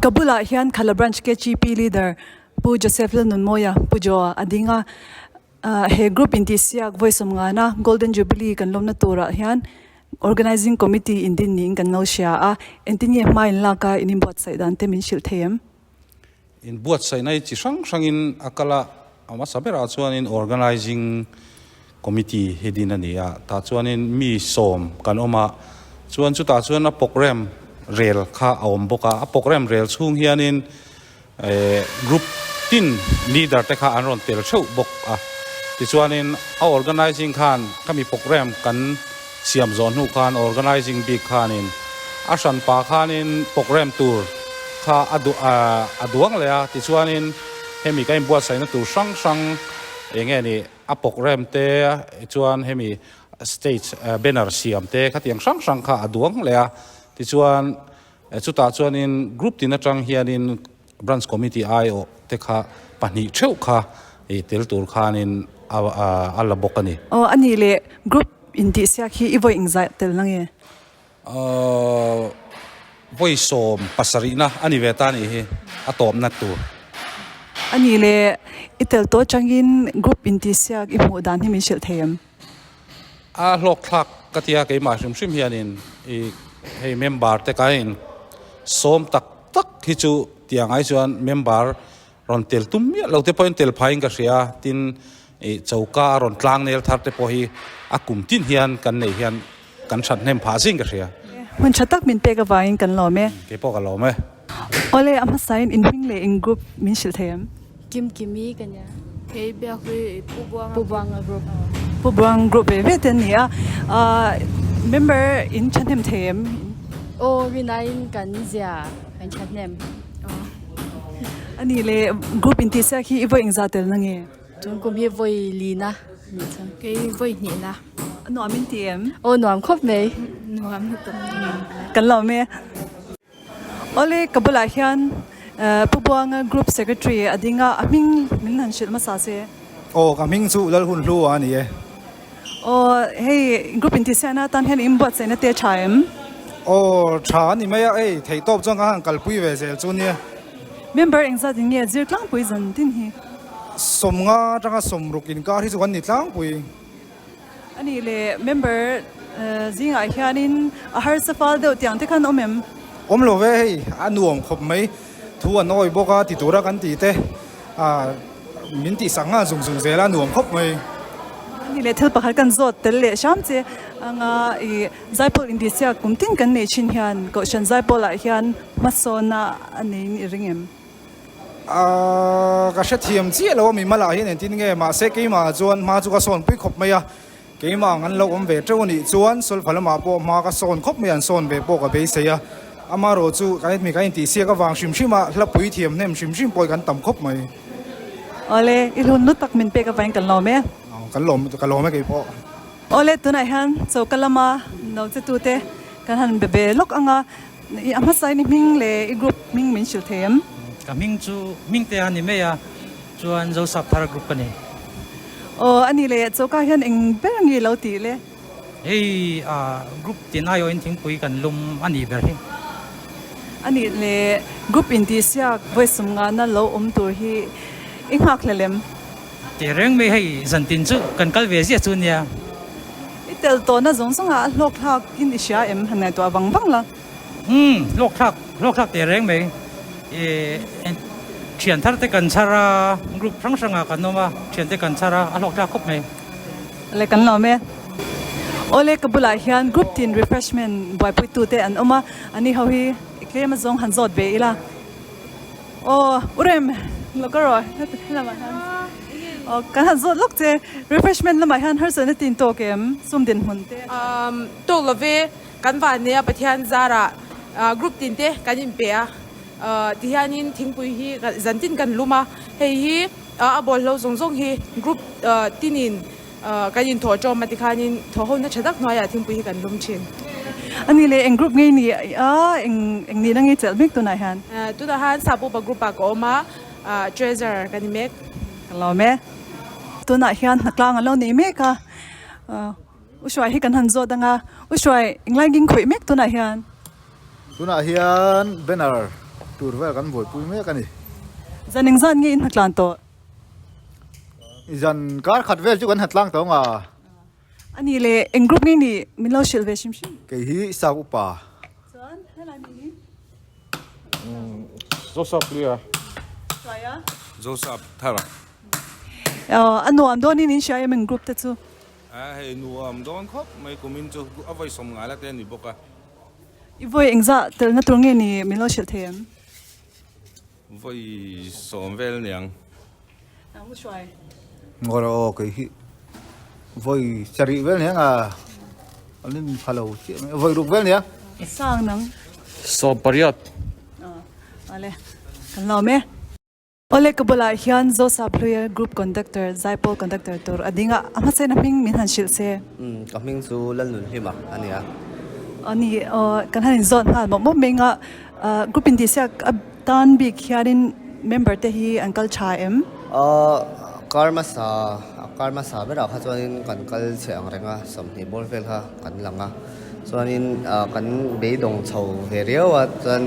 Ka bulah hian Khala Branch KGP Leader Pu Joseph Lalnunmawia, Pu Joa a ding a. He group intihsiak vawi sawmngana Golden Jubilee kan lawmna turah hian Organizing Committee indin niin kan lo hria a. Engtin nge hma in lak a, in inbuatsaih dan te min hrilh thei em? Inbuatsaihna hi chi hrang hrangin a kal a, a hmasa berah chuanin Organizing Committee hi din a ni a, tah chuanin mi sawm kan awm a, chuan chutah chuan a programme rel kha a awm bawk a, a programme rel chhung hianin eh group tin leader te kha an rawn tel theuh bawk a, tichuanin a organizing khan khami programme kan siam zawh hnu khan organizing bik khanin a hranpa khanin programme tur kha a duh a duang leh a, tichuanin hemi ka inbuatsaihna tur hrang hrang eng nge ni a programme te chuan hemi stage banner siam te khatiang hrang hrang kha a duang leh a, tichuan chutah chuanin group tin atang hianin Branch Committee aiawh te kha pahnih theuh kha i tel tur khanin a a la bawk a ni. Aw a nih leh group intihsiak hi i vawi engzah tel na nge? Aw vawi sawm pasarihna a ni ve ta nih hi a tawpna tur. A nih leh i tel tawh atangin group intihsiak i hmuh dan hi min hrilh thei em? A hlawk thlak ka tia keimah hrim hrim hianin i hei member te ka in sawm tak tak hi chu tiang ai chuan member rawn tel tum miah lo te pawhin tel phaiin ka hria tin i choka a rawn tlang nel thar te pawh hi a kum tin hian kan neih hian kan that hnem phah zing ka hria. Hmun tha tak min pek avangin kan lawm e. Keipawh ka lawm e. Awle a hmasain in hming leh in group min hrilh thei em? Kim Kimi ka nia. Kei Biakhlui Pu Buanga Pu Buanga group. Pu Buang group ve ve te an ni a. Member in thahnem thei em? Aw rinaiin kan zia kan thahnem. A nih leh group intihsiak hi i vawi engzah tel na nge? Tun kum hi vawi lina nih chuan. Kei vawi hnihna. A nuam in ti em? Aw nuam khawp mai. Nuam lutuk. Kan lawm e. Awle ka bulah hian Pu Buanga Group Secretary a ding a, a hming min han hrilh hmasa se. Aw ka hming chu Lalhunhlu a ni e. Aw hei group intihsiahna atan hian in buatsaihna te a tha em? Aw tha a ni mai a, hei theihtawp chuan ka han kalpui ve zel chu nia. Member engzat in nge zir tlangpui zan tin hi? Sawmnga atanga sawmruk inkar hi chu kan ni tlangpui. A nih leh member zingah hianin a harsa fal deuh tiang te khan awm em? Awm lo ve hei, a nuam khawp mai. Thu an awi bawk a, ti tura kan tih te min tihsak nghal zung zung zel a, nuam khawp mai. A nih leh thil pakhat kan zawt tel leh hram che anga i Zaipawl intihsiak kum tin kan neih thin hian Kohhran Zaipawlah hian hmasawnna a neiin i ring em? Ahh ka hrethiam chiah lo a mi malah hian engtin nge mahse keimah chuan hma chu ka sawn pui khawp mai a, keimah ang an lo awm ve teuh a nih chuan sulfa lamah pawh hma ka sawn khawp mai an sawn ve pawh ka beisei a, amaherawh chu kan mi kan intihsiak avang hrim hrim a hla pui thiam hnem hrim hrim pawh hi kan tam khawp mai. Awle i hlun lu tak min pek avangin kan lawm e. Kan lawm ka lawm e keipawh. Awle tunah hian choka lama no che tute kan han be ve lawk ang a. I a hmasain i hming leh i group hming min hrilh thei em? Ka hming chu Hmingte a ni mai a, chuan Zosap Thar group ka ni. Aw a ni leh, choka hian eng ber nge lo tih le? Hei a group tin aiawhin thingpui kan lum a nih ber hi. A nih leh, group intihsiak vawisum ngahna lo awm tur hi i nghak hlel em? Teh reng mai hei zan tin chu kan kal ve ziah chu nia. I tel tawhna zawng zawng ah hlawk thlak in i hria em han ngaihtuah vang vang la. Umm hlawk thlak hlawk thlak teh reng mai i thian thar te kan chhar a group hrang hrang ah kan awm a thian te kan chhar a a hlawk thlak khawp mai. Awle kan lawm e. Awle ka bulah hian group tin refreshment buaipui tu te an awm a ani ho hi tlem a zawng han zawt ve ila. Aw u Rem lo ka rawh helamah hian aw kan han zawt lawk che refreshment lamah hian harsatna tin tawk em sum dinhmun te. Umm tawk lo ve kan van nia Pathian zarah group tin te kan inpe a tihianin thingpui hi zan tin kan lum a hei hi a bawlhlo zawng zawng hi group tinin Kan inthawh ṭawm a tikhanin thawhhona ṭha tak hnuaiah thingpui hi kan lum ṭhin. A ni le, eng group ngei ni a, eng eng nihna ngei chelh mek tunah hian? Tunah hian Sapupa group ah ka awm a, treasurer ka ni mek. Ka lawm e. Tunah hian hnatlang an lo nei mek a, U Hruai hi kan han zawt ang a, U Hruai, englai ngin khawih mek tunah hian? Tunah hian banner. tur vel kan buaipui mek a ni. Zan engzat nge in hnatlan tawh? Zan kar khat vel chu kan hnatlang tawh ang a. A nih leh eng group nge nih min lo hrilh ve hrim hrim? Kei hi Sap upa. Chuan helai mi hi? Zosap Lia. Hruaia. Zosap Thara. A nuam dawnin in hria em eng group te chu? A hei nuam dawn khawp mai kumin chu a vawi sawm ngai la te a ni bawk a. I vawi engzah telna tur nge ni min lo hrilh thei em? Vawi sawm vel niang. Nang u hruai. Ngawr aw kei hi vawi sarih vel niang a an in pha lo chiah mai vawi ruk vel niang. Sang nang. 18. Awle kan lawm e. Awle ka bulah hian Zosa Hluia Group Conductor Zaipawl Conductor tur a ding a, a hmasain a hming min han hrilh se. Umm ka hming chu Lalnunhlima a nia. Aw ni aw kan han inzawt nghal mawp mawp mai nga group intihsiak a tan bik hianin member te hi an kal tha em? Aw kar hmasa a kar hmasa berah kha chuanin kan kal chhe ang reng a 20 bawr vel kha kan lang a. Chuanin kan beidawng chho ve riau a, chuan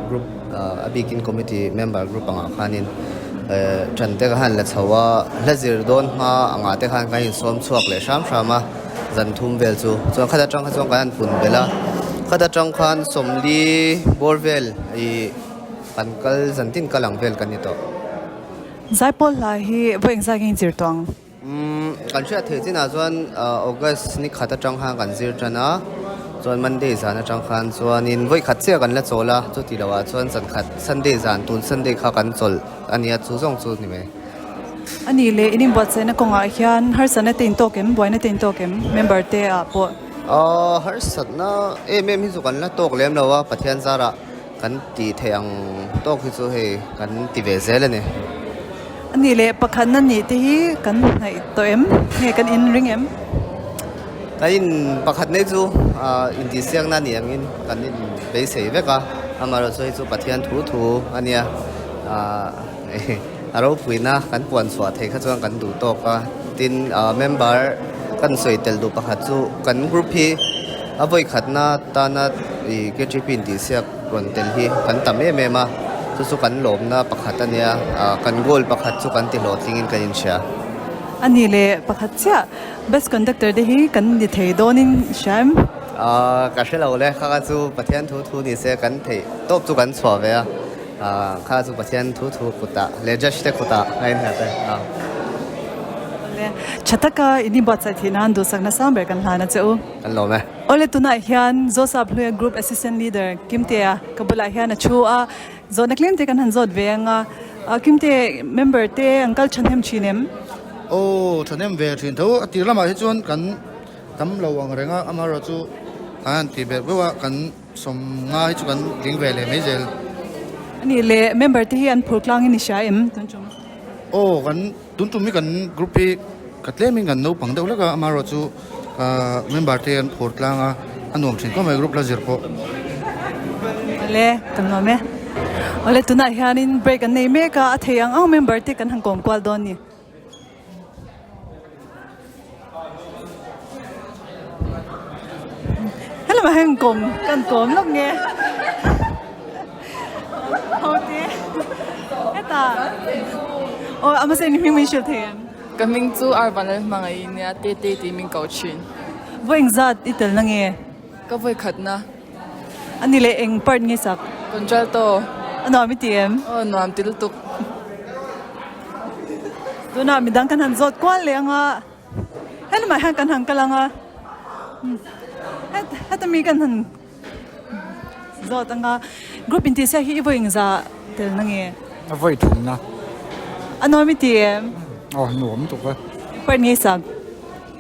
group a bikin committee member group angah khanin ṭan te ka han la chho a, hla zir dawn hma angah te khan kan insawm chhuak leh hram hram a, zan thum vel chu. Chuan khata ṭang kha chuan kan han pun belh a, khata ṭang khan 40 bawr vel ih kan kal zan tin kal ang vel kan ni tawh. Zaipawl hla hi vawi engzat nge inzir tawh ang? Umm kan hriat theih chinah chuan August ni khat atang khan kan zir tan a, chuan Monday zan atang khan chuanin vawi khat chiah kan la chawl a, chuti lohah chuan zan khat Sunday zan tun Sunday kha kan chawlh a nia chu zawng chu ni mai. A nih leh in inbuatsaihna kawngah hian harsatna te intawk em, buaina te intawk em member te ah pawh? Aw harsatna em em hi chu kan la tawk lem lo a, Pathian zarah Kan tih theih ang tawk hi chu hei kan ti ve zel a ni. A nih leh pakhatna nih te hi kan hnaih tawh em? Nge kan in ring em? Kan in pakhat nei chu intihsiakna nih angin kan in beisei vek a, amaherawhchu hei chu Pathian thu thu a nia. A ropuina kan puan chhuah theih kha chuan kan duh tawk a, tin member kan sawi tel duh pakhat chu kan group hi a vawi khatna tana ih KTP intihsiak rawn tel hi kan tam em em a, chu chu kan lawmna pakhat a nia, kan goal pakhat chu kan ti hlawhtlingin kan inhria. A nih leh pakhat chiah bus conductor te hi kan ni thei dawnin hria em? Ka hre lo le, kha kha chu Pathian thu thu ni se kan theih tawp chu kan chhuah ve a. Kha chu Pathian thu thu kutah leh judge te kutah a innghat e. Awle, tha taka in inbuatsaih theih nan duhsakna sang ber kan hlan a che u. Kan lawm e. Awle, tunah hian Zosap Hluia Group Assistant Leader Kimtea ka bulah hian a thu a, zawhna tlem te kan han zawt ve ang a. Kimte, member te an kal thahnem thin em? Aw, thahnem ve thin tho. A tir lamah hi chuan kan tam lo ang reng a, amaherawhchu kan han tih belh beuh a, kan. 50 hi chu kan tling ve leh mai zel. A nih leh member te hi an phur tlang in i hria em tun tum? Aw kan tun tum hi kan group hi ka tlem in kan naupang deuh hlek a amaherawh chu member te an phur tlang a a nuam thin khawp mai group la zir pawh. Awle kan nuam e. Awle tunah hianin break an nei mek a a thei ang ang member te kan han kawm kual dawn ni. Hello heng kawm kan kawm lawk nge ho te heta aw a hmasa in hming min hrilh thei em Ka hming chu Arvan Lalhmangaih nia te te tih min ko thin. Vawi engzat i tel na nge? Ka vawi khatna. A ni leh eng part nge sak? Contralto. A nuam i ti em? Aw nuam ti lutuk. Tunah midang kan han zawt kual leh ang a, helamah hian kan han kal ang a, heta mi kan han zawt ang a, group intihsiak hi i vawi engzah tel na nge? A vawi thumna. A nuam i ti em? Aw nuam tuk e. Eng part nge sak?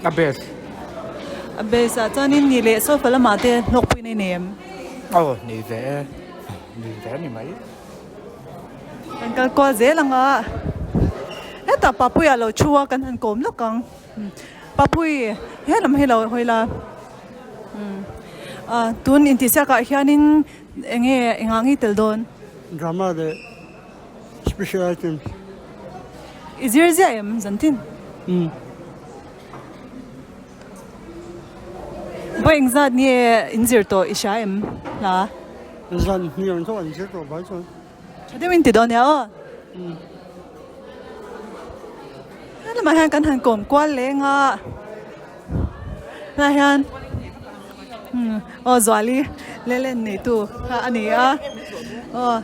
A base. A base ah chuanin ni leh sofa lamah te hlawkpui na i nei em? Aw nei ve e, nei ve a ni mai. Kan kal kual zel ang a, hetah Papuia lo thu a kan han kawm lawk ang. Papui he lam hi lo hawi la, tun intihsiak ah hianin eng nge engah nge i tel dawn? Drama leh special items. I zir ziah em zantin? Umm. Vawi engzat nge in zir tawh i hria em hla? Zan hniang chu an zir tawh bai chuan. Tha deuhin ti dawn nia aw. He lamah hian kan han kawm kual leng a, helaiah hian aw Zuali lelen neitu kha a ni a, aw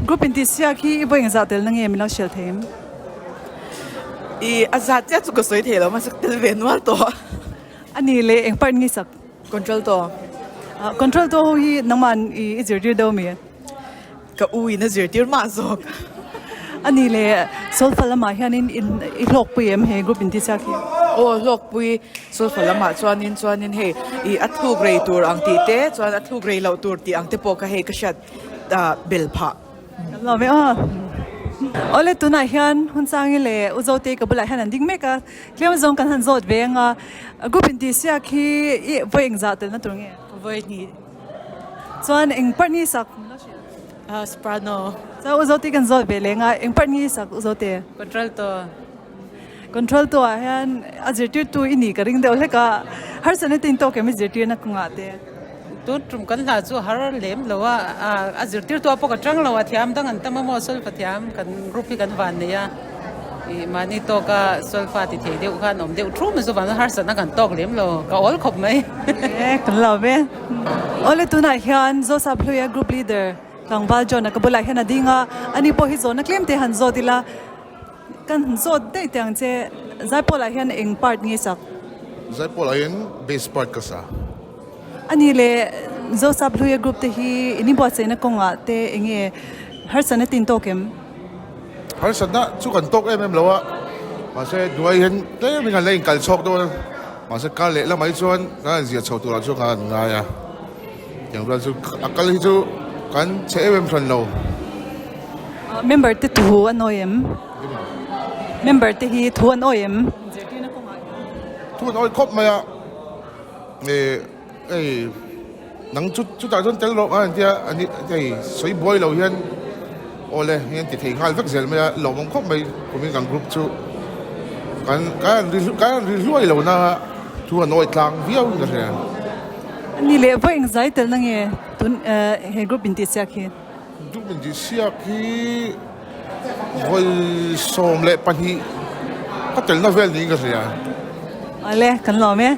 group intihsiak hi i vawi engzah tel na nge min lo hrilh thei em? I a zat chiah chu ka sawi thei lo mahse ka tel ve nual tawh. A ni leh eng part nge sak? Control to. Control to ho hi nangmah i zirtir deuh mi? Ka u in a zirtir mah zawk. A ni leh Solfa lamah hianin i hlawkpui em he group intihsiak hi? Aw hlawkpui Solfa lamah chuanin chuanin hei i a thluk rei tur ang tih te chuan a thluk rei loh tur tih ang te pawh kha hei ka hriat bel phah. Kan lawm e aw. Awle tunah hian Hunsangi leh U Zotei ka bulah hian an ding mek a, tlem zawng kan han zawt ve ang a, group intihsiak hi i vawi engzah telna tur nge? Vawi hnih. Chuan eng part nge sak? Soprano. Chuan U Zotei kan zawt ve leng a, eng part nge sak U Zote? Contralto. Contralto ah hian a zirtirtu i nih ka ring deuh hlek a, harsatna te intawk em i zirtirna kawngah te? Tun tum kan hla chu har lem lo a, a zirtirtu ah pawh ka tang lo a, thiam dang an tam a maw solfa thiam kan group hi kan van nei a, ih mahni tawka solfa ti thei deuh khan awm deuh thum a chuvang chuan harsatna kan tawk lem lo, ka awl khawp mai. E kan lo ve. Awle tunah hian Joseph Hluia group leader tlangval John a ka bulah hian a ding a, ani pawh hi zawhna tlem te han zawt ila. Kan zawt daih teh ang che, Zaipawlah hian eng part nge sak? Zaipawlah hian bass part ka sa. A nih leh Zosap Hluia group te hi in inbuatsaihna kawngah te eng nge harsatna tin tawk em? Harsatna chu kan tawk em em lo a, mahse hnuai hian tlem in kan la inkal chhawk dawn a, mahse kar leh lamah hi chuan kan han ziah chho turah chuan kan han ngai a. Tiang rual chu a kal hi chu kan chhe em em hran lo. Member te thu an awi em? Member te hi thu an awi em? Zirtirna kawngah hian. Thu an awi khawp mai a, eh hei nang chu chutah chuan tel rawh a tia ani hei sawi buai lo hian aw le hei an ti thei nghal vek zel mai a lawmawm khawp mai kumin kan group chu kan kan kan ri hluai lo na thu an awi tlang viau in ka hria. Ani leh vawi engzai telna nge tun he group intihsiak hi? Group intihsiak hi vawi 12 ka telna vel niin ka hria. Awle, kan lawm e.